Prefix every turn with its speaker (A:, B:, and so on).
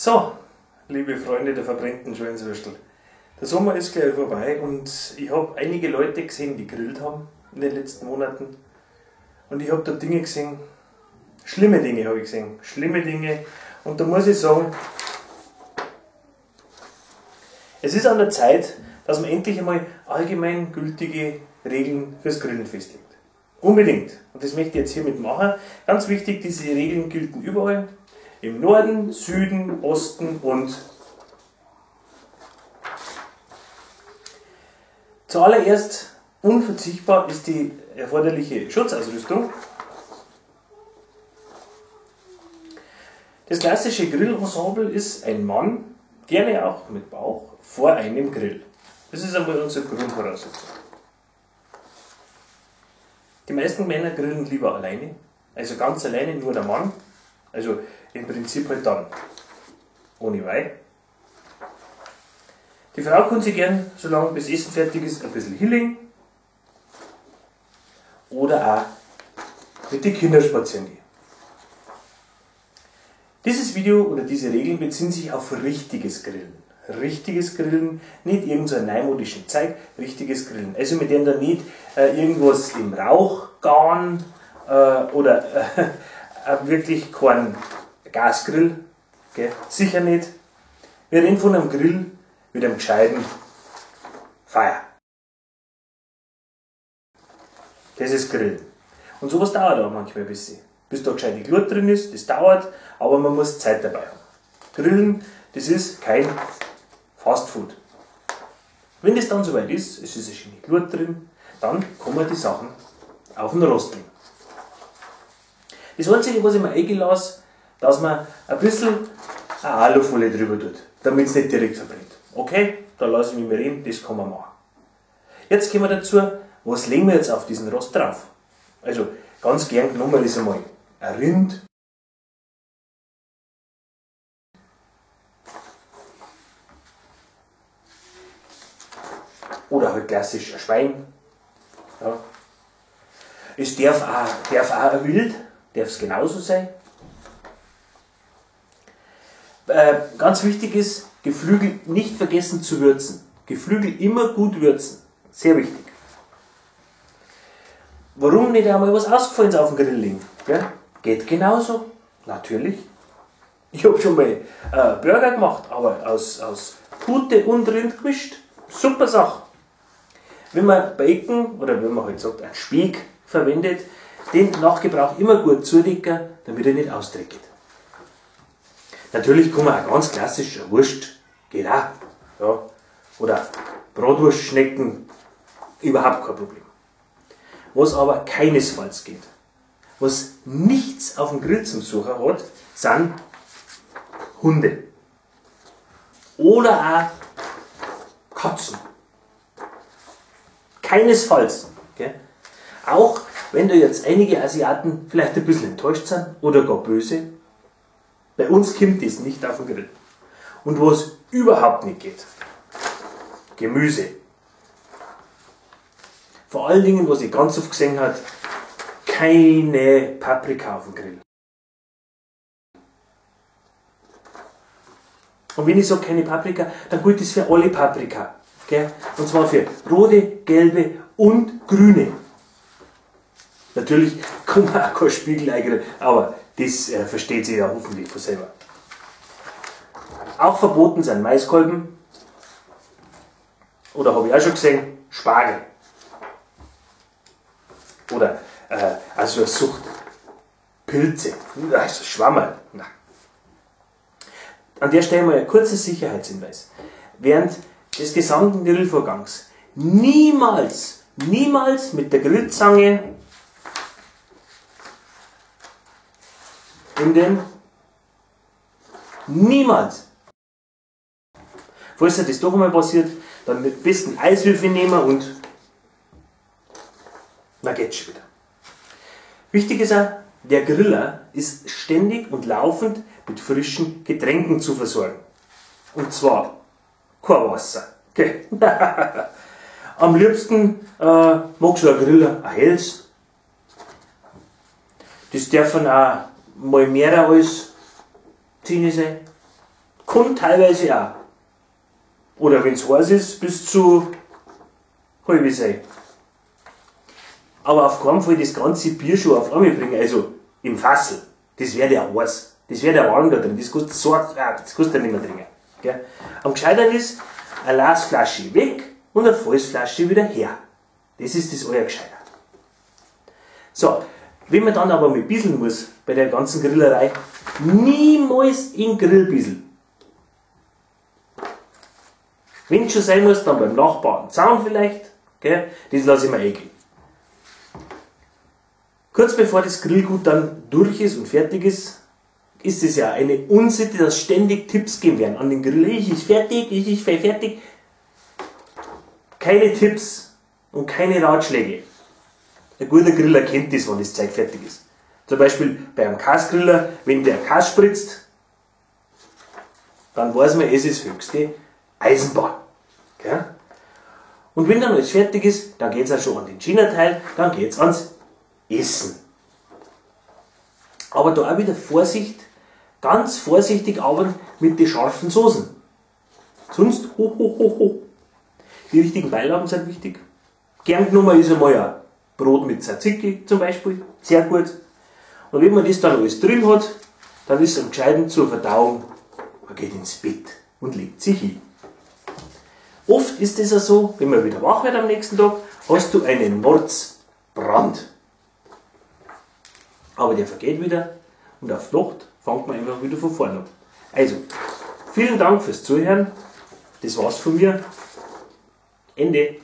A: So, liebe Freunde der verbrennten Schweinswürstel, der Sommer ist gleich vorbei und ich hab einige Leute gesehen, die gegrillt haben in den letzten Monaten. Und ich hab da Dinge gesehen, schlimme Dinge hab ich gesehen, schlimme Dinge. Und da muss ich sagen, es ist an der Zeit, dass man endlich einmal allgemein gültige Regeln fürs Grillen festlegt. Unbedingt. Und das möchte ich jetzt hiermit machen. Ganz wichtig, diese Regeln gelten überall. Im Norden, Süden, Osten und zuallererst unverzichtbar ist die erforderliche Schutzausrüstung. Das klassische Grillensemble ist ein Mann, gerne auch mit Bauch, vor einem Grill. Das ist einmal unsere Grundvoraussetzung. Die meisten Männer grillen lieber alleine, also ganz alleine, nur der Mann. Also im Prinzip halt dann ohne Wein. Die Frau kann sich gern, solange bis Essen fertig ist, ein bisschen hinlegen oder auch mit den Kindern spazieren gehen. Dieses Video oder diese Regeln beziehen sich auf richtiges Grillen. Richtiges Grillen, nicht irgend so ein neumodischen Zeug, richtiges Grillen. Also mit dem da nicht irgendwas im Rauch garen oder wirklich kein Gasgrill, gell? Sicher nicht. Wir reden von einem Grill mit einem gescheiten Feuer. Das ist Grillen. Und sowas dauert auch manchmal ein bisschen. Bis da gescheite Glut drin ist, das dauert, aber man muss Zeit dabei haben. Grillen, das ist kein Fast Food. Wenn das dann soweit ist, es ist eine schöne Glut drin, dann kommen die Sachen auf den Rost legen. Das Einzige, was ich mir eingelasse, dass man ein bisschen eine Alufolie drüber tut, damit's nicht direkt verbrennt. Okay, da lasse ich mich mal reden, das kann man machen. Jetzt kommen wir dazu, was legen wir jetzt auf diesen Rost drauf? Also ganz gern genommen ist einmal ein Rind. Oder halt klassisch ein Schwein. Ja. Es darf auch ein Wild, darf's genauso sein. Ganz wichtig ist, Geflügel nicht vergessen zu würzen. Geflügel immer gut würzen. Sehr wichtig. Warum nicht einmal was Ausgefallenes auf den Grill legen? Gell? Geht genauso. Natürlich. Ich hab schon mal Burger gemacht, aber aus Pute und Rind gemischt. Super Sache. Wenn man Bacon oder wenn man halt sagt, einen Speck verwendet, den nach Gebrauch immer gut zudecken, damit er nicht austrägt. Natürlich kann man auch ganz klassisch eine Wurst, geht auch. Ja. Oder Bratwurstschnecken, überhaupt kein Problem. Was aber keinesfalls geht, was nichts auf dem Grill zum Suchen hat, sind Hunde. Oder auch Katzen. Keinesfalls. Gell? Auch wenn da jetzt einige Asiaten vielleicht ein bisschen enttäuscht sind oder gar böse, bei uns kommt das nicht auf den Grill. Und was überhaupt nicht geht, Gemüse. Vor allen Dingen, was ich ganz oft gesehen hab, keine Paprika auf dem Grill. Und wenn ich sag keine Paprika, dann gilt das für alle Paprika. Gell? Und zwar für rote, gelbe und grüne. Natürlich kann man auch kein Spiegelei grillen, aber das versteht sich ja hoffentlich von selber. Auch verboten sind Maiskolben oder hab ich auch schon gesehen, Spargel. Oder also eine Sucht, Pilze, also Schwammerl. Nein. An der Stelle mal ein kurzer Sicherheitshinweis. Während des gesamten Grillvorgangs niemals, niemals mit der Grillzange in den, niemals. Falls dir das doch einmal passiert, dann mit besten Eiswürfel nehmen und na geht's schon wieder. Wichtig ist auch, der Griller ist ständig und laufend mit frischen Getränken zu versorgen. Und zwar kein Wasser. Gell? Am liebsten mag so ein Griller ein Helles. Das dürfen auch mal mehr als 10 sein. Kann teilweise auch. Oder wenn's heiß ist, bis zu halb sein. Aber auf keinen Fall das ganze Bier schon auf einmal bringen, also im Fassel. Das wird ja heiß. Das wird ja warm da drin. Das kannst du so, das kannst du nicht mehr trinken. Gell? Am gescheitern ist, eine Glasflasche weg und eine Flasche wieder her. Das ist das Allergescheiter. So, wenn man dann aber mit bisseln muss bei der ganzen Grillerei, niemals in Grillbissel. Wenn schon sein muss, dann beim Nachbarn Zaun vielleicht, gell? Das lasse ich mir eingehen. Kurz bevor das Grillgut dann durch ist und fertig ist, ist es ja eine Unsitte, dass ständig Tipps gegeben werden an den Grill. Ich ist fertig, ich ist fertig. Keine Tipps und keine Ratschläge. Ein guter Griller kennt das, wann das Zeug fertig ist. Zum Beispiel bei einem Kasgriller, wenn der Kas spritzt, dann weiß man, es ist höchste Eisenbahn. Gell? Und wenn dann alles fertig ist, dann geht's auch schon an den China-Teil, dann geht's ans Essen. Aber da auch wieder Vorsicht, ganz vorsichtig arbeiten mit den scharfen Soßen. Sonst ho ho ho ho. Die richtigen Beilagen sind wichtig. Gern genommen ist einmal ein Brot mit Tzatziki zum Beispiel, sehr gut. Und wenn man das dann alles drin hat, dann ist es entscheidend zur Verdauung, man geht ins Bett und legt sich hin. Oft ist es ja so, wenn man wieder wach wird am nächsten Tag, hast du einen Mordsbrand. Aber der vergeht wieder und auf Nacht fängt man einfach wieder von vorne an. Also, vielen Dank fürs Zuhören. Das war's von mir. Ende.